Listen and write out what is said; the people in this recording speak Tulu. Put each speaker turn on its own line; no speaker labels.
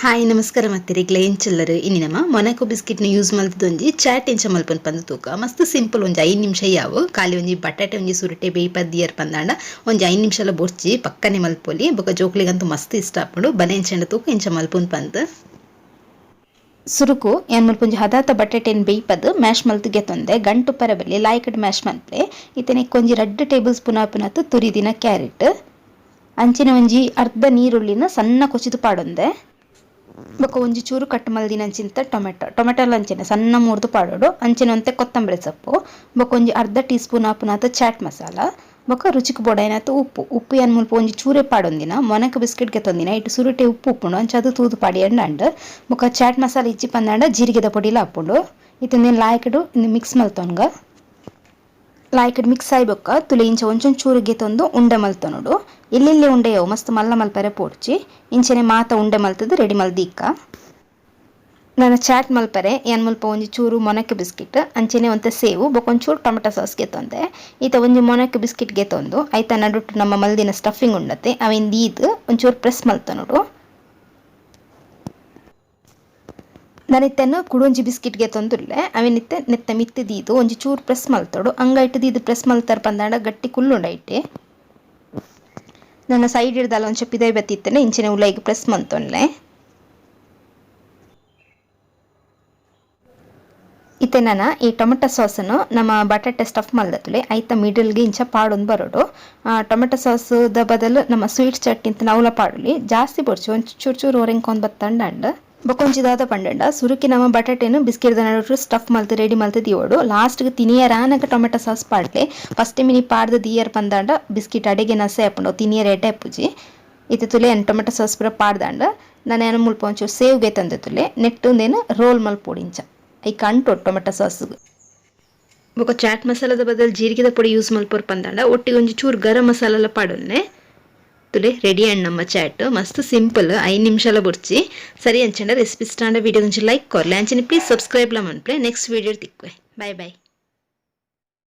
Hi ನಮಸ್ಕಾರ ಮತ್ತೆರಿಗ್ಲ ಎಂಚಲ್ಲರು ಇನಿ ನಮ್ಮ ಮೊನಾಕೊ ಬಿಸ್ಕೆಟ್ನ ಯೂಸ್ ಮಲ್ತದೊಂಜಿ ಚಾಟ್ ಎಂಚ ಮಲ್ಪನ್ ಪಂದ್ ತೂಕ. ಮಸ್ತ್ ಸಿಂಪಲ್, ಒಂಜಿ 5 ನಿಮಿಷ ಯಾವು. ಖಾಲಿ ಒಂಜಿ ಬಟಾಟೆ ಒಂಜಿ ಸುರುಟೆ ಬೇಯ್ಪದ್ ದಿಯರ್ ಪಂದಾಂಡ ಒಂಜಿ 5 ನಿಮಿಷಲ ಬೊರ್ಚಿ, ಪಕ್ಕನೆ ಮಲ್ಪೊಲಿ. ಬೊಕ ಜೋಕ್ಲೆಗಂತೂ ಮಸ್ತ್ ಇಷ್ಟ ಆಪುಂಡು. ಬಲೆ ಎಂಚಂಡ ತೂಕ ಎಂಚ ಮಲ್ಪುನ್ ಪಂದ್. ಸುರುಕು ಯಾನ್ ಮುಲ್ಪ ಒಂಜಿ ಹದಾತ ಬಟಾಟೆನ್ ಬೇಯ್ಪದ್ ಮ್ಯಾಶ್ ಮಲ್ತ್ ಗೆತೊಂದೆ. ಗಂಟು ಪರ ಬಲ್ಲಿ, ಲಾಯ್ಕಡ್ ಮ್ಯಾಶ್ ಮಲ್ಪಲೆ. ಇತ್ತೆ ಒಂಜಿ 2 ಟೇಬಲ್ ಸ್ಪೂನ್ ಆಪುನತ್ ತುರಿದಿನ ಕ್ಯಾರೆಟ್, ಅಂಚಿನ ಒಂಜಿ ಅರ್ಧ ನೀರುಳ್ಳಿನ ಸಣ್ಣ ಕೊಚಿದು ಪಾಡೊಂದೆ. ಬೊಕ ಒಂಜಿ ಚೂರು ಕಟ್ ಮಲ್ದಿನ ಅಂಚಿಂತ ಟೊಮೆಟೊ, ಟೊಮೆಟೊ ಅಂಚಿನ ಸಣ್ಣ ಮೂರ್ದು ಪಾಡೋಡು. ಅಂಚಿನ ಒಂತೆ ಕೊತ್ತಂಬರಿ ಸೊಪ್ಪು, ಬೊಕ ಒಂಜಿ ಅರ್ಧ ಟೀ ಸ್ಪೂನ್ ಆಪುನಾತ ಚಾಟ್ ಮಸಾಲ, ಬೊಕ ರುಚಿಕ್ ಬೋಡಾಯಿನಾತ್ ಉಪ್ಪು. ಉಪ್ಪು ಯಾನ್ ಮುಲ್ಪ ಒಂಜಿ ಚೂರೆ ಪಾಡೊಂದಿನ. ಮೊನಕ ಬಿಸ್ಕೆಟ್ ಗೆತೊಂದಿನ ಇಟ್ಟು ಸುರುಟೆ ಉಪ್ಪು ಉಪ್ಪುಂಡು, ಅಂಚ ಅದು ತೂದು ಪಾಡಿಯಂಡ ಅಂಡ್. ಬೊಕ ಚಾಟ್ ಮಸಾಲ ಇಜ್ಜಿ ಪಂದಾಂಡ ಜೀರಿಗೆದ ಪೊಡಿಲ ಆಪುಂಡು. ಇತ್ತೊಂದೇನು ಲಾಯ್ಕಡು ಮಿಕ್ಸ್ ಮಲ್ತೊನ್ಗ. ಲಾಯ್ಕಡ್ ಮಿಕ್ಸ್ ಆಯಿ ಬೊಕ್ಕ ತುಲೆ ಇಂಚ ಒಂಚೊಂದು ಚೂರು ಗೆತೊಂದು ಉಂಡೆ ಮಲ್ತೊನೊಡು. ಎಲ್ಲೆಲ್ಲಿ ಉಂಡೆಯವು, ಮಸ್ತ್ ಮಲ್ಲ ಮಲ್ಪರೆ ಪೋಡ್ಚಿ. ಇಂಚನೆ ಮಾತ ಉಂಡೆ ಮಲ್ತದು ರೆಡಿ ಮಲ್ದಿಕ್ಕ. ನಾನು ಚಾಟ್ ಮಲ್ಪರೆ ಯಾನ್ ಮುಲ್ಪ ಒಂಜಿ ಚೂರು ಮೊನಕೆ ಬಿಸ್ಕೆಟ್, ಅಂಚನೆ ಒಂತೆ ಸೇವು, ಬೊಕ ಒಂಚೂರು ಟೊಮೆಟೊ ಸಾಸ್ ಗೆತೊಂದೆ. ಈತ ಒಂಜಿ ಮೊನಕೆ ಬಿಸ್ಕೆಟ್ ಗೆತೊಂದು ಐತ ನಡುಟ್ಟು ನಮ್ಮ ಮಲ್ದಿನ ಸ್ಟಫಿಂಗ್ ಉಂಡತೆ ಅವೆನ್ ದೀದ್ ಒಂಚೂರು ಪ್ರೆಸ್ ಮಲ್ತೊನೊಡು. ನಾನಿತ್ತೆನ್ ಕುಡೊಂಜಿ ಬಿಸ್ಕೆಟ್ ಗೆತೊಂದುಲ್ಲೆ. ಅವೆನಿತ್ತೆ ನೆತ್ತ ಮಿತ್ತ್ ದೀದ್ ಒಂಜಿ ಚೂರು ಪ್ರೆಸ್ ಮಲ್ತೊಡು. ಅಂಗೈಟ್ ದೀದ್ ಪ್ರೆಸ್ ಮಲ್ತರ್ ಪಂದಾಂಡ ಗಟ್ಟಿ ಕುಲ್ಲುಂಡು ಐಟೆ. ನನ್ನ ಸೈಡ್ ಹಿಡ್ದಲ್ಲ ಒಂಚ ಪಿದೈ ಬತ್ತಿತ್ತನೆ ಇಂಚಿನ ಉಲೈಗ್ ಪ್ರೆಸ್ ಮಲ್ತೊನ್ಲೆ. ಇತ್ತೆ ನಾನ ಈ ಟೊಮೆಟೊ ಸಾಸನ್ನು ನಮ್ಮ ಬಟಾಟೆ ಸ್ಟಫ್ ಮಲ್ದತ್ತುಲೆ ಐತ ಮಿಡಲ್ಗೆ ಇಂಚ ಪಾಡೊಂದು ಬರೋಡು. ಟೊಮೆಟೊ ಸಾಸ್ ದ ಬದಲು ನಮ್ಮ ಸ್ವೀಟ್ ಚಟ್ನಿ ಅಂತ ನೌಲ ಪಾಡಲಿ. ಜಾಸ್ತಿ ಬೊಡ್ಚಿ, ಒಂಚೂರು ಚೂರು ಚೂರು ಒರೆಂಕೊಂದು ಬತ್ತಂಡ ಅಂಡ್. ಬೊಕೊಂಜಿ ದಾದ ಪಂಡಂಡ, ಸುರುಕಿ ನಮ್ಮ ಬಟಾಟೆನು ಬಿಸ್ಕೆಟ್ ನಡುಟು ಸ್ಟಫ್ ಮಲ್ತು ರೆಡಿ ಮಲ್ತು ದಿಯೋಡು. ಲಾಸ್ಟ್ಗೆ ತಿನಿಯರ ಆನಗ ಟೊಮೆಟೊ ಸಾಸ್ ಪಾಡ್ಲೆ. ಫಸ್ಟ್ ಮಿನಿ ಪಾಡ್ದು ದಿಯರ್ ಪಂದಾಂಡ ಬಿಸ್ಕೆಟ್ ಅಡೆಗೆ ನಸೆ ಆಪುಂಡು, ತಿನಿಯರ ಎಡ್ಡೆ ಆಪುಜಿ. ಇತ್ತೆ ತುಲೆ ಟೊಮೆಟೊ ಸಾಸ್ ಪೂರ ಪಾಡ್ದಾಂಡ. ನಾನು ಮುಲ್ಪ ಒಂಚೂರು ಸೇವ್ಗೆ ತಂದೆ ತುಲೆ ನೆಟ್ಟುಂದೇನು ರೋಲ್ ಮಲ್ಪೊಡು. ಇಂಚ ಐಕ್ ಅಂಟೊಡು ಟೊಮೆಟೊ ಸಾಸ್. ಬೊಕ ಚಾಟ್ ಮಸಾಲದ ಬದಲು ಜೀರಿಗೆದ ಪೊಡಿ ಯೂಸ್ ಮಲ್ಪೊರು ಪಂದಾಂಡ ಒಟ್ಟಿಗೆ ಒಂಜಿ ಚೂರು ಗರಂ ಮಸಾಲೆಲ್ಲ ಪಾಡೊನ್ನೆ. ತುಲೆ ರೆಡಿ ಅಂಡ್ ನಮ್ಮ ಚಾಟ್. ಮಸ್ತ್ ಸಿಂಪಲ್, 5 ನಿಮಿಷಲ ಬೊರ್ಚಿ. ಸರಿ, ಅಂಚಂಡ ರೆಸಿಪಿ ಇಷ್ಟ ಆಂಡ ವಿಡಿಯೋ ಒಂಚೂರು ಲೈಕ್ ಕೊರ್ಲೆ. ಅಂಚನೆ ಪ್ಲೀಸ್ ಸಬ್ಸ್ಕ್ರೈಬ್ ಲ ಮನ್ಪುಲೆ. ನೆಕ್ಸ್ಟ್ ವಿಡಿಯೋ ತಿಕ್ಕುವೆ. Bye boy.